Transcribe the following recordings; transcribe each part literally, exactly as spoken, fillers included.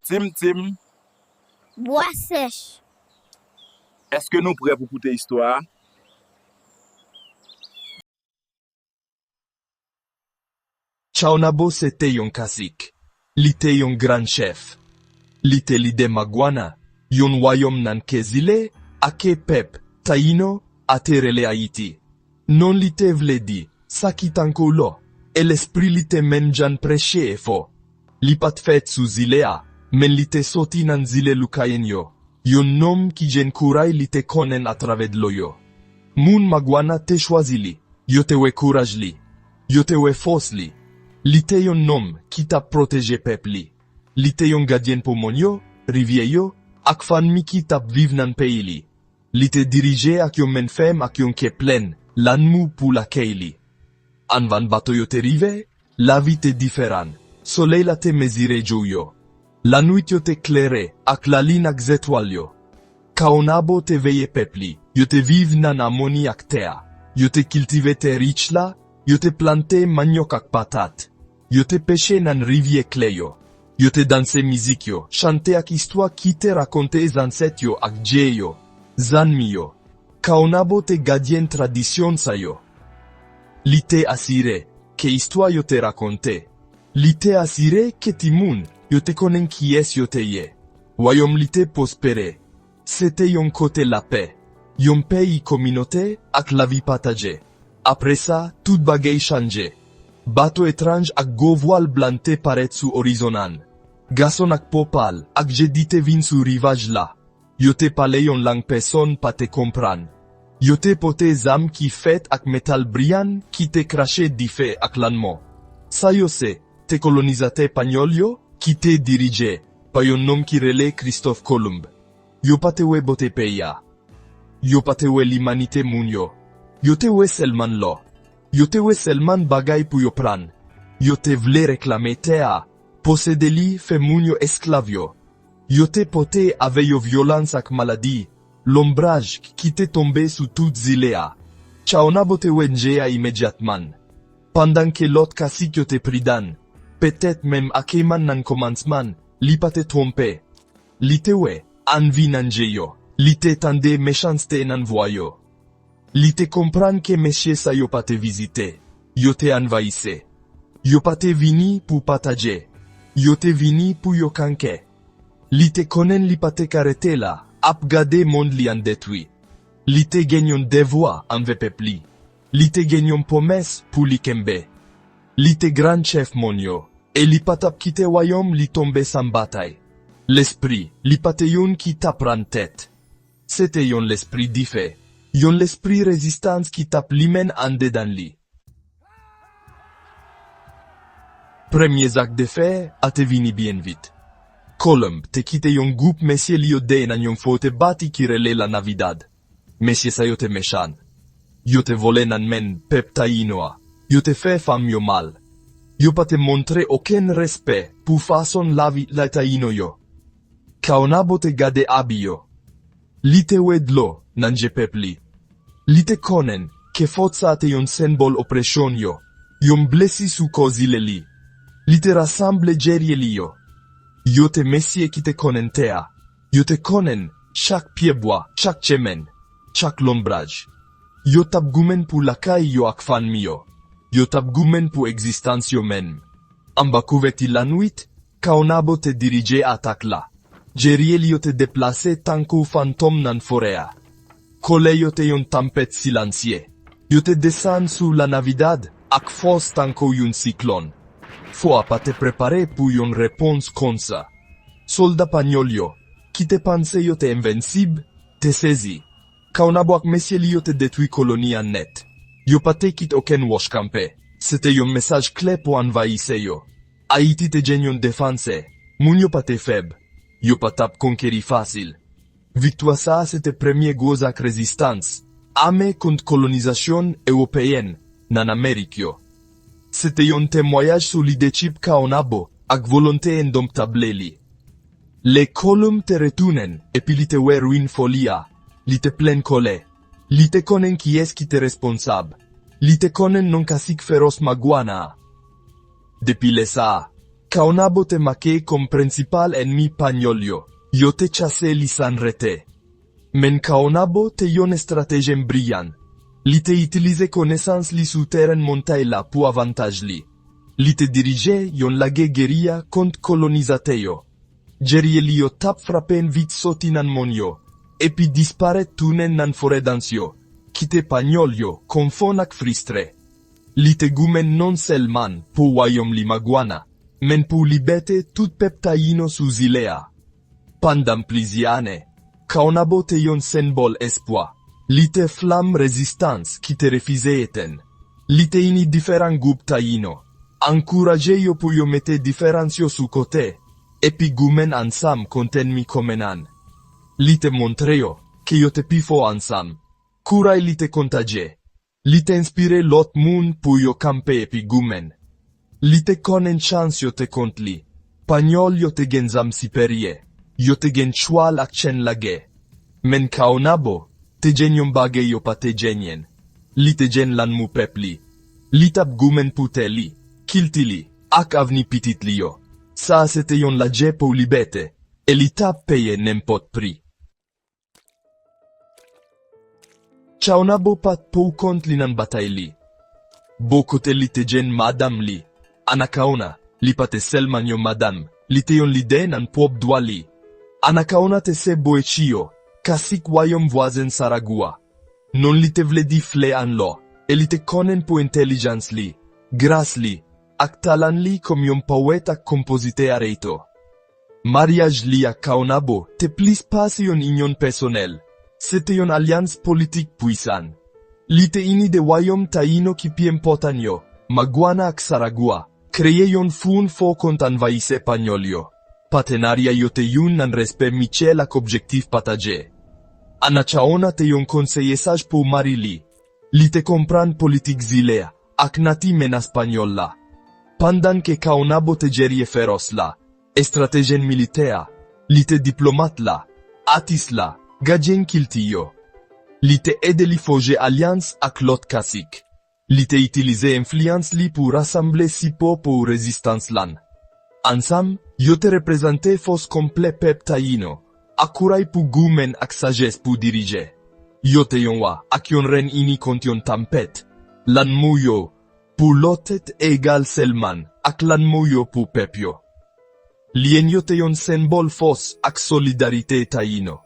Tim Tim. Bwa sèch. Èske nou prè pou koute istwa a? Caonabo se te yon kasik. Li te yon gran chèf. Li te lidè Maguana, yon wayòm nan ke zile, ake pèp Tayino a te rele Ayiti. Non li te vle di, sa ki tankou lò, e lespri li te menm jan preche e fò. Li pa t fèt sou zile a, men li te soti nan zile Lucayen yo. Yon nonm ki jwenn kouraj li te konnen atravè dlo yo. Moun Maguana te chwazi li, yo te wè kouraj li, yo te wè fòs li. Li te yon nonm ki t ap pwoteje pèp li. Li te yon gadyen pou mòn yo, rivyè yo, ak fanmi ki t ap viv nan peyi li. Li te dirije ak yon men fèm ak yon kè plen lanmou pou lakay li. Anvan bato yo te rive, lavi te diferan. Solèy la te mezire jou yo. Lannwit yo te klere ak lalin ak zetwal yo. Caonabo te veye pèp li, yo te viv nan amoni ak tè a. Yo te kiltive tè rich la, yo te plante manyòk ak patat. Yo te peche nan rivyè klè yo. Yo te danse mizik yo, chante ak istwa ki te rakonte zansèt yo ak dye yo, zanmi yo. Caonabo te gadyen tradisyon sa yo. Li te asire ke istwa yo te rakonte. Li te asire ke timoun yo te konnen kiyès yo te ye. Wayòm li te pwospere. Se te yon kote lapè, yon peyi kominote ak lavi pataje. Apre sa, tout bagay chanje. Bato etranj ak gwo vwal blan te parèt sou orizon an. Gason ak pòpal ak jedi te vin sou rivaj la. Yo te pale yon lang pèsonn pa te konprann. Yo te pote zam ki fèt ak metal briyan ki te krache dife ak lanmò. Sa yo se, te kolonizatè panyòl yo ki te dirije pa yon nonm ki rele Christophe Colomb. Yo pa te wè bote peyi a. Yo pa te wè limanite moun yo. Yo te wè sèlman lò. Yo te wè sèlman bagay pou yo pran. Yo te vle reklame tè a, posede li, fè moun yo esklav yo. Yo te pote avè yo vyolans ak maladi, lonbraj ki te tonbe sou tout zile a. Caonabo te wè danje a imedyatman. Pandan ke lòt kasik yo te pridan, petèt menm Aceyman nan kòmansman, li pa te twonpe. Li te wè anvi nan je yo. Li te tande mechanste nan vwa yo. Li te konprann ke mesye sa yo pa te vizite. Yo te anvayisè. Yo pa te vini pou pataje. Yo te vini pou yo kanke. Li te konnen li pa te ka rete la, ap gade mond li an detwi. Li te gen yon devwa anvè pèp li. Li te gen yon pwomès pou li kenbe. Li te gran chèf mòn yo, e li pa t ap kite wayòm li tonbe san batay. Lespri li pa te youn ki t ap pran tèt. Se te yon lespri dife, yon lespri rezistans ki t ap limen andedan li. Premye zak de fè a te vini byen vit. Colomb te kite yon gwoup mesye li yo dèyè nan yon fòte bati ki rele La Navidad. Mesye sa yo te mechan. Yo te vòlè nan men pèp Tayino a. Yo te fè fanm yo mal. Yo pa te montre okenn respè pou fason lavi la Tayino yo. Caonabo te gade abi yo. Li te wè dlo nan je pèp li. Li te konnen ke fòt sa te yon senbòl opresyon yo, yon blesi sou kò zile li. Li te rasanble jerye li yo. Yo te mesye ki te konnen tè a. Yo te konnen chak pyebwa, chak chemen, chak lonbraj. Yo t ap goumen pou lakay yo ak fanmi yo. Yo t ap goumen pou egzistans yo menm. Anba kouvèti lannwit, Caonabo te dirije atak la. Jerye li yo te deplase tankou fantom nan forè a. Kòlè yo te yon tanpèt silansye. Yo te desann sou La Navidad ak fòs tankou yon siklòn. Fò a pa te prepare pou yon repons konsa. Sòlda panyòl yo, ki te panse yo te envensib, te sezi. Caonabo ak mesye li yo te detwi koloni an nèt. Yo pa te kite okenn wòch kanpe. Se te yon mesaj klè pou anvayisè yo. Ayiti te jwenn yon defansè. Moun yo pa te fèb. Yo pa t ap konkeri fasil. Viktwa sa a se te premye gwo zak rezistans ame kont kolonizasyon ewopeyèn nan Amerik yo. Se te yon temwayaj sou lidèchip Caonabo ak volonte endomptab li. Lè Colomb te retounen epi li te wè ruin fò li a, li te plen kòlè. Li te konnen kiyès ki te responsab. Li te konnen non kasik fewòs Maguana a. Depi lè sa a, Caonabo te make kòm prensipal ènmi Panyòl yo. Yo te chase li san rete. Men Caonabo te yon estratejyen briyan. Li te itilize konesans li sou teren montay la pou avantaj li. Li te dirije yon lagè geriya kont kolonizatè yo. Gerye li yo t ap frape vit soti nan mòn yo, epi disparèt tounen nan forè dans yo, kite Panyòl yo konfonn ak fristre. Li te goumen non sèlman pou wayòm li Maguana, men pou libète tout pèp Tayino sou zile a. Pandan plizyè ane, Caonabo te yon senbòl espwa. Li te flanm rezistans ki te refize etenn. Li te ini diferan gwoup Tayino, ankouraje yo pou yo mete diferans yo sou kote, epi goumen ansanm kont ènmi komen an. Li te montre yo ke yo te pi fò ansanm. Kouray li te kontajye. Li te enspire lòt moun pou yo kanpe epi goumen. Li te konnen chans yo te kont li. Panyòl yo te gen zam siperyè. Yo te gen chwal ak chenn lagè. Men Caonabo te gen yon bagay yo pa te genyen. Li te gen lanmou pèp li. Li t ap goumen pou tè li, kilti li, ak avni pitit li yo. Sa a se te yon lagè pou libète, e li t ap peye nenpòt pri. Caonabo pa t pou kont li nan batay li. Bò kote li te gen madanm li, Anacaona. Li pa te sèlman yon madanm, li te yon lidè nan pwòp dwa li. Anacaona te se Boechi yo, kasik wayòm vwazen Saragua. Non li te vle di flè an lò, e li te konnen pou entèlijans li, gras li, ak talan li kòm yon powèt ak konpozitè areito. Maryaj li ak Caonabo te plis pase yon inyon pèsonèl. Se te yon alyans politik pwisan. Li te ini de wayòm Tayino ki pi enpòtan yo, Maguana ak Saragua, kreye yon fwon fò kont anvayisè Panyòl yo. Patenarya yo te youn nan respè mityèl ak objektif pataje. Anacaona te yon konseye saj pou mari li. Li te konprann politik zile a ak nati menas Panyòl la. Pandan ke Caonabo te gerye feros la, estratejyen militè a, li te diplomat la, atis la, gadyen kilti yo. Li te ede li fòje alyans ak lòt kasik. Li te itilize enfliyans li pou rasanble sipò pou rezistans lan. Ansanm, yo te reprezante fòs konplè pèp Tayino, ak kouray pou goumen ak sajès pou dirije. Yo te yon wa ak yon rèn ini kont yon tanpèt. Lanmou yo pou lòt te egal sèlman ak lanmou yo pou pèp yo. Lyen yo te yon senbòl fòs ak solidarite Tayino.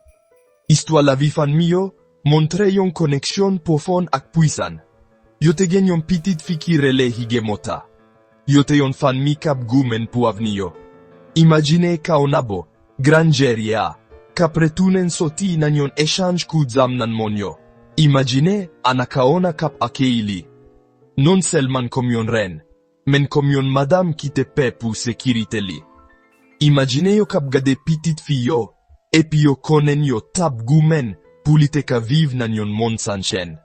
Istwa lavi fanmi yo montre yon koneksyon pwofon ak pwisan. Yo te gen yon pitit fi ki rele Higemota. Yo te yon fanmi k ap goumen pou avni yo. Imajine Caonabo, gran gerye a, k ap retounen soti nan yon echanj kout zam nan mòn yo. Imajine Anacaona k ap akeyi li, non sèlman kòm yon rèn, men kòm yon madanm ki te pè pou sekirite li. Imajine yo k ap gade pitit fi yo, epi yo konnen yo t ap goumen pou li te ka viv nan yon mond san chenn.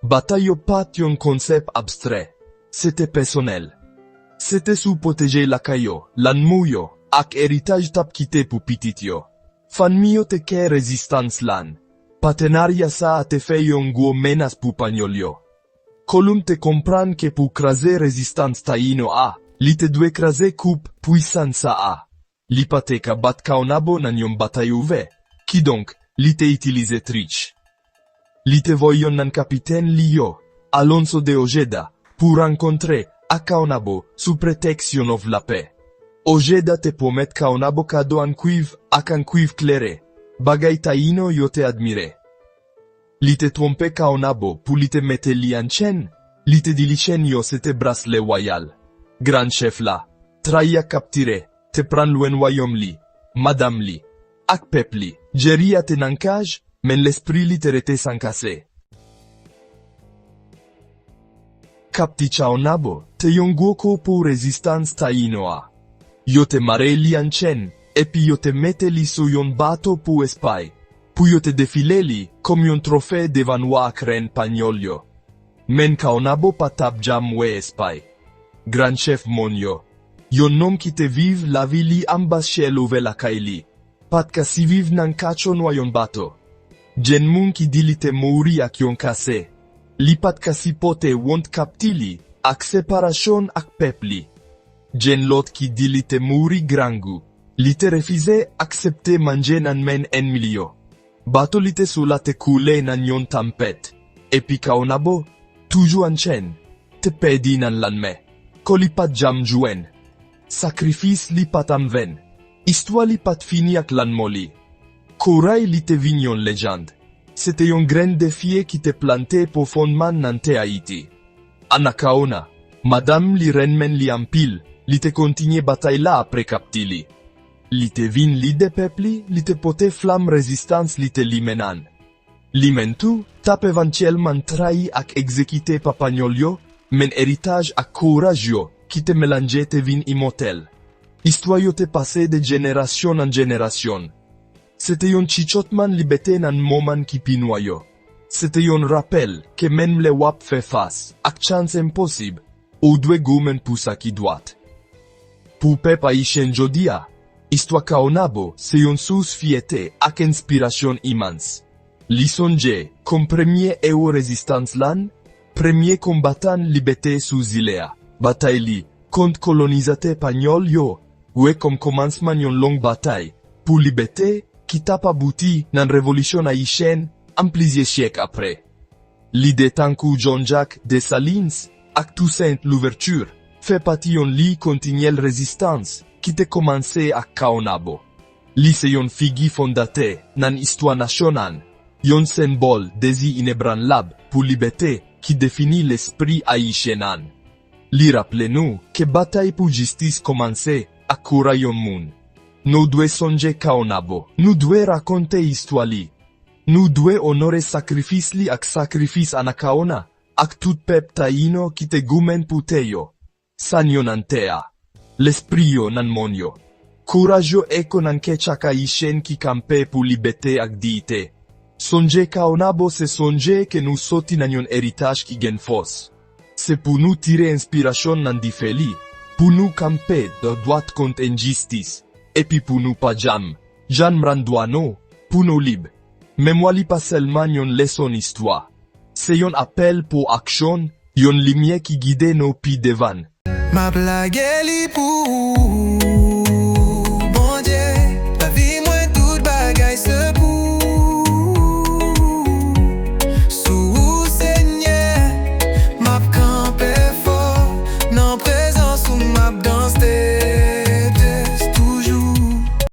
Batay yo pa t yon konsèp abstrè, se te pèsonèl. Se te sou pwoteje lakay yo, lanmou yo, ak eritaj t ap kite pou pitit yo. Fanmi yo te kè rezistans lan. Patenarya sa a te fè yon gwo menas pou Panyòl yo. Colón te konprann ke pou kraze rezistans Tayino a, li te dwe kraze koup pwisan sa a. Li pa te ka bat Caonabo nan yon batay ouvè. Kidonk, li te itilize trich. Li te voye youn nan kapitèn li yo, Alonso de Ojeda, pou rankontre ak Caonabo sou pretèks yon òf lapè. Ojeda te pwomèt Caonabo kado an kwiv ak an kwiv klere, bagay Tayino yo te admire. Li te twonpe Caonabo pou li te mete li an chenn, li te di li chenn yo se te braslè wayal. Gran chèf la, trayi ak kaptire, te pran lwen wayòm li, madanm li, ak pèp li. Gerye a te nan kaj, men lespri li te rete san kase. Kapti Caonabo te yon gwo kou pou rezistans Tayino a. Yo te mare li an chenn, epi yo te mete li sou yon bato pou Espay, pou yo te defile li kòm yon twofe devan wa ak rèn Panyòl yo. Men Caonabo pa t ap janm wè Espay. Gran chèf mòn yo, yon nonm ki te viv lavi li anba syèl ouvè lakay li, pa t ka siviv nan katchon wa yon bato. Gen moun ki di li te mouri ak yon kase. Li pa t ka sipòte wont kapti li ak separasyon ak pèp li. Gen lòt ki di li te mouri grangou. Li te refize aksepte manje nan men ènmi li yo. Bato li te sou la te koule nan yon tanpèt. Epi Kaonabo, toujou an chenn, te pèdi nan lanmè. Kò li pa t janm jwenn. Sakrifis li pa t anven. Istwa li pa t fini ak lanmò li. Koray li te vin yon lejann. Se te yon grenn defye ki te plante pwofondman nan tè Ayiti. Anacaona, madanm li renmen li anpil, li te kontinye batay la apre kapti li. Li te vin lidè pèp li, li te pote flanm rezistans li te limen nan. Li menm tou, t ap evantyèlman trayi ak egzekite pa Panyòl yo, men eritaj ak kouraj yo ki te melanje te vin imòtèl. Istwa yo te pase de jenerasyon an jenerasyon. Se te yon tchichòtman libète nan moman ki pi nwa yo. Se te yon rapèl ke menm lè w ap fè fas ak chans enposib, ou dwe goumen pou sa ki dwat. Pou pèp ayisyen jodi a, istwa Kaonabo se yon sous fyète ak enspirasyon imans. Li sonje, kòm premye ewo rezistans lan, premye konbatan libète sou zile a, batay li kont kolonizatè panyòl yo, wè kòm kòmansman yon long batay pou libète ki t ap abouti nan revolisyon ayisyèn an plizyè syèk apre. Lidè tankou Jean-Jacques Dessalines ak Toussaint Louverture fè pati yon liy kontinyèl rezistans ki te kòmanse ak Kaonabo. Li se yon figi fondatè nan istwa nasyonal, yon senbòl dezi inebranlab pou libète ki defini lespri ayisyen an. Li raple nou ke batay pou jistis kòmanse ak kouraj yon moun. Nou dwe sonje Kaonabo, nou dwe rakonte istwa li. Nou dwe onore sakrifis li ak sakrifis Anacaona ak tout pèp Tayino ki te goumen pou tè yo. San yo nan tè a, lespri yo nan mòn yo. Kouraj yo eko nan kè chak ayisyen ki kanpe pou libète ak diyite. Sonje Kaonabo se sonje ke nou soti nan yon eritaj ki gen fòs. Se pou nou tire enspirasyon nan dife li, pou nou kanpe dwat kont enjistis, epi pou nou pa janm, janm rann dwa nou, pou nou lib. Memwa li pa sèlman yon leson istwa. Se yon apèl pou aksyon, yon limyè ki gide nou pi devan. M ap lage li pou ou.